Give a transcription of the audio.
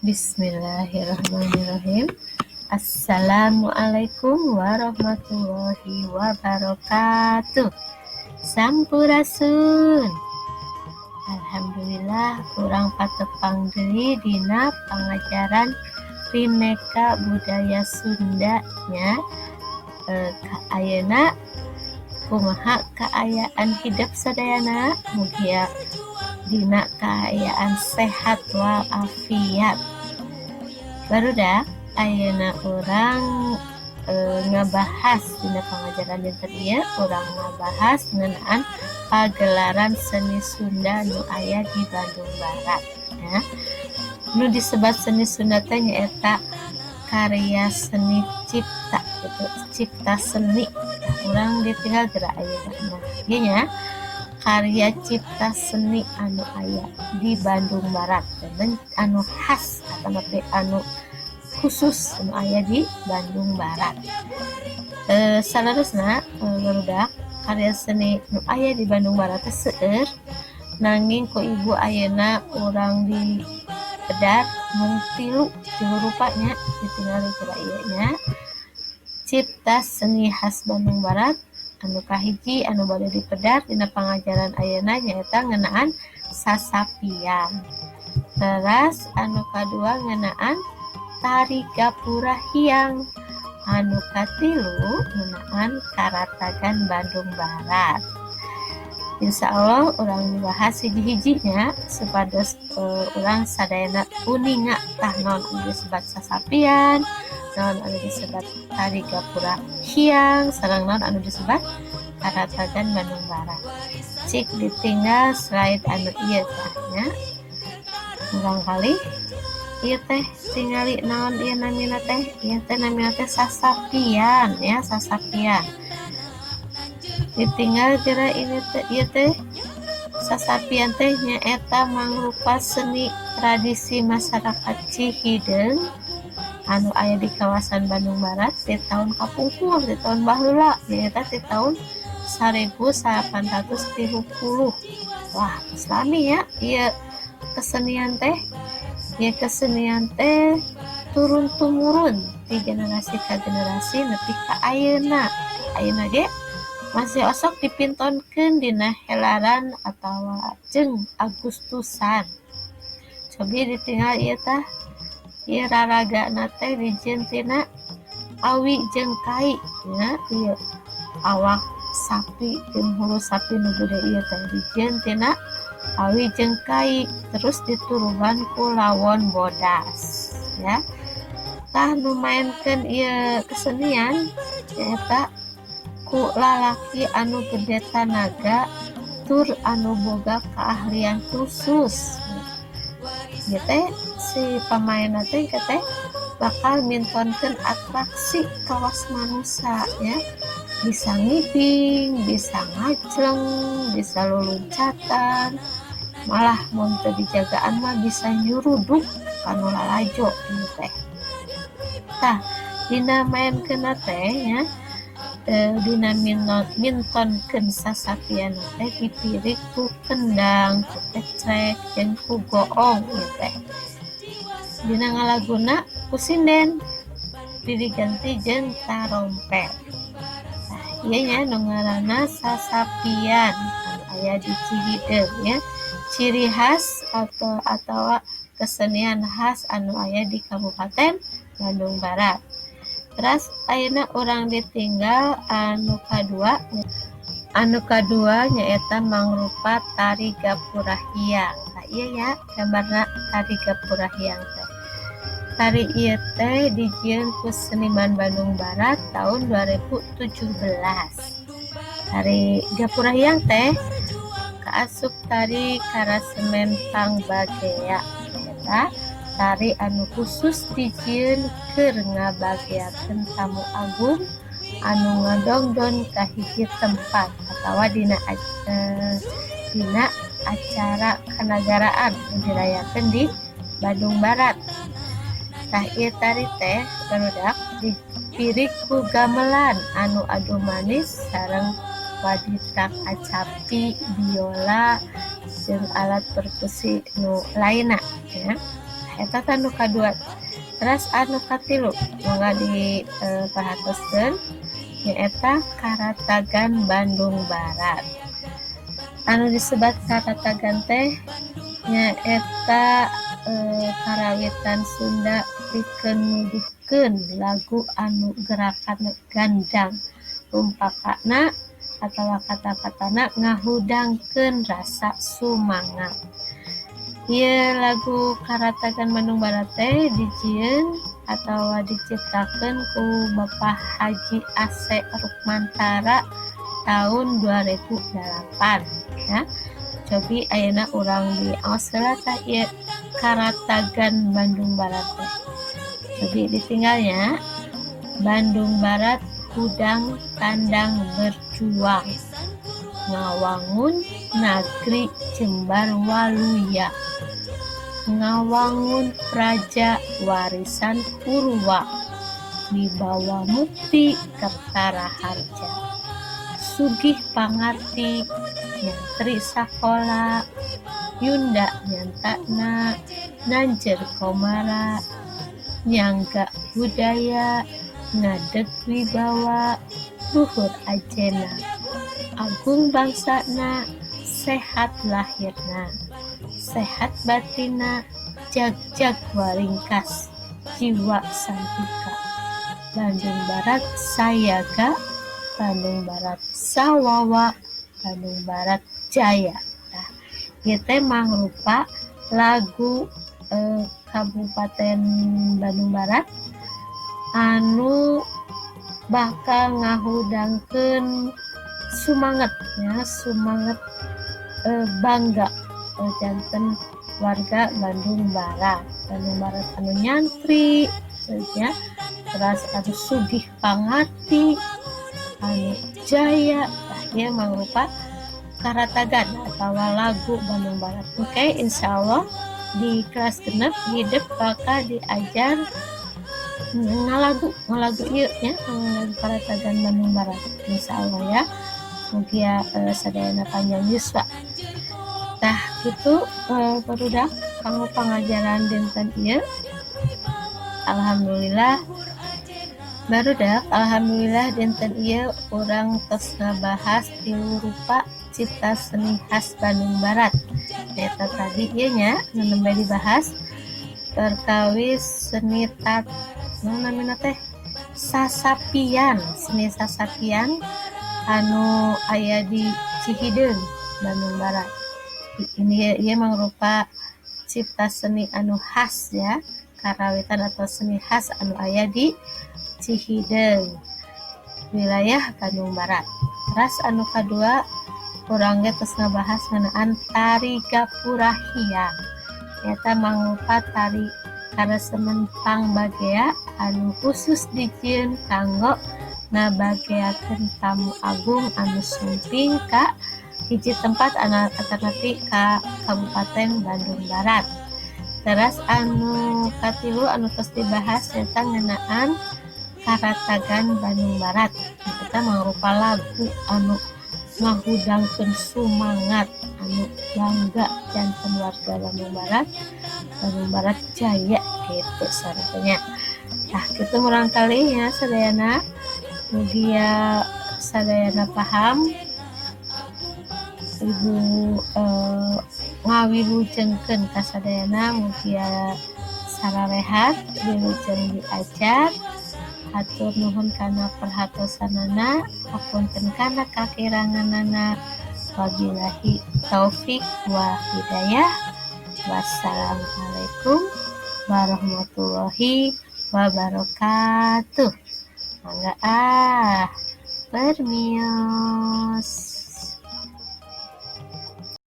Bismillahirrahmanirrahim. Assalamualaikum warahmatullahi wabarakatuh. Sampurasun. Alhamdulillah, urang patepang deui dina pangajaran Rineka Budaya Sunda nya. Ayeuna kumaha kaayaan hidep sadayana? Mugia dina kaayaan sehat walafiat. Barudak, ayeuna urang ngabahas dina pangajaran dinten ieu, urang ngabahas ngeunaan pagelaran seni Sunda nu aya di Bandung Barat ya. Nu disebat seni Sunda teh nyaeta karya seni cipta gitu, cipta seni. Urang ditinggal geura ayeuna. Nah, ieu nya karya cipta seni anu aya di Bandung Barat dan anu khas atau anu khusus anu aya di Bandung Barat. Saleresna, barudak, karya seni nu aya di Bandung Barat teh seueur, nanging ku ibu ayeuna urang di pedar mung tilu, tilu rupanya. Ditingali geura ieu nya, cipta seni khas Bandung Barat anu kahiji anu bade dipedar dina pangajaran ayeuna nyaeta ngeunaan sasapian. Teras anu kadua ngeunaan tari Gapura Hiang. Anu katilu ngeunaan Karatagan Bandung Barat. Insya Allah urang bahas hiji-hiji nya, supados urang sadayana uninga tah naon anu disebat sasapian, naon anu disebat tari Gapura Hiang, sareng naon anu disebat Karatagan Bandung Barat. Cik ditinggal slide anu ieu tah nya. Urang kali ieu teh tingali naon ieu namina teh. Ieu teh namina teh sasapian ya, sasapian. Ditinggal geura ini teh. Ieu teh sasapian teh nyaeta mangrupa seni tradisi masyarakat Cihideung anu aya di kawasan Bandung Barat di tahun kapungkur, di tahun baheula, nyaeta di tahun 1830. Wah, geus lami ya ieu kesenian teh. Ieu kesenian teh turun tumurun ti generasi ka generasi nepi ka ayeuna. Ayeuna ge masih osok dipintonkeun dina helaran atawa jeung Agustusan. Cobi ditinggal ieu tah. Ieu raragana teh dijieun tina awi jeung kai nya. Ieu awak sapi jeung hulu sapi nu gede ieu teh dijieun tina awi jeung kai, terus dituruban ku lawon bodas ya. Tah, nu maenkeun ieu kesenian nyaeta ku lalaki anu gede tanaga tur anu boga keahlian khusus. Ieu teh si pamaenna teh teh bakal mintonkeun atraksi kawas manusa ya, bisa ngibing, bisa ngajleng, bisa luluncatan, malah mun teu dijagaan mah bisa nyuruduk kanu lalajo ieu teh. Tah, dina maenkeunna teh nya, dina mintonkeun sasapian teh dipirik ku kendang, ku kecrek, jeung ku goong ieu teh. Dina ngalaguna ku sinden diganti jeung tarompet. Tah, ieu nya nu ngaranna sasapian anu aya di Cihideung ya, ciri khas atau atawa kesenian khas anu aya di Kabupaten Bandung Barat. Terus ayeuna urang ditinggal anu kadua. Anu kadua nyaeta mangrupa tari Gapura Hiang. Tah, ieu nya gambarna tari Gapura Hiang teh. Tari ieu teh dijieun ku seniman Bandung Barat tahun 2017. Tari Gapura Hiang teh kaasup tari karasemen pangbagea, nyaeta tari anu khusus dijieun keur ngabageakeun tamu agung anu ngadongdon ka hiji tempat atawa dina acara kenegaraan nu dirayakeun di Bandung Barat. Tah, ieu tari teh, barudak, dipirik ku gamelan anu adumanis sareng waditra kacapi, biola, jeung alat perkusi nu lainna ya. Eta teh anu kadua. Teras anu katilu mangga di perhatoskeun, nyaeta Karatagan Bandung Barat. Anu disebat Karatagan teh nyaeta karawitan Sunda pikeun nuduhkeun lagu anu gerakan gandang, rumpakana atawa kata-katana ngahudangkeun rasa sumangat. Ieu lagu Karatagan Bandung Barat teh dijieun atawa diciptakeun ku Bapak Haji Ase Rukmantara tahun 2008 ya. Cobi ayeuna urang diaos heula tah ieu Karatagan Bandung Barat teh. Cobi ditinggal nya. Bandung Barat hudang tandang berjuang, ngawangun nagri jembar waluya, ngawangun praja warisan purwa, wibawa mukti kertaraharja, sugih pangarti nyantri sakola, yunda nyantana nanjer komara, nyangga budaya ngadeg wibawa, luhur ajena, agung bangsana, sehat lahirna, sehat batinna, jagjag waringkas jiwa santika, Bandung Barat sayaga, Bandung Barat sawawa, Bandung Barat jaya. Tah, ieu teh mangrupa lagu Kabupaten Bandung Barat anu bakal ngahudangkeun sumanget nya, sumanget bangga janten warga Bandung Barat. Bandung Barat anu nyantri nya, teras anu sugih pangarti, anu jaya. Tah, ieu mangrupa Karatagan atawa lagu Bandung Barat. Oke, insyaallah di kelas 6 hidep bakal diajar ngalagu ngalagu ieu nya, ngalagu Karatagan Bandung Barat, insyaallah ya. Mugia sadayana panjang yuswa. Tah, kitu barudak kanggo pangajaran dinten ieu. Alhamdulillah barudak, alhamdulillah dinten ieu urang tos ngabahas tilu rupa cipta seni khas Bandung Barat. Eta tadi ieu nya nu nembe dibahas perkawis seni tat naon namina teh, sasapian, seni sasapian anu aya di Cihideung, Bandung Barat. Ini ieu mangrupa cipta seni anu khas ya, karawitan atau seni khas anu aya di Cihideung, wilayah Bandung Barat. Teras anu kadua, urang ge tos ngabahas ngeunaan tari Gapura Hiang. Eta mangrupa tari karesemen pangbagea anu khusus dijieun kanggo ngabageakeun tamu agung anu sumping ka hiji tempat atanapi ka Kabupaten Bandung Barat. Teras anu katilu anu tos dibahas nyaeta ngeunaan Karatagan Bandung Barat. Eta mangrupa lagu anu ngahudangkeun sumangat, anu bangga janten warga Bandung Barat, Bandung Barat jaya gitu sarantina. Tah, kitu murangkalih nya sadayana. Mugia sadayana paham. Ibu ngawilujengkeun ka sadayana, mugia sararehat, wilujeng diajar. Hatur nuhun kana perhatosanana, hapunten kana kakiranganana. Wabillahi taufik wal hidayah. Wassalamualaikum warahmatullahi wabarakatuh. Mangga ah, permios.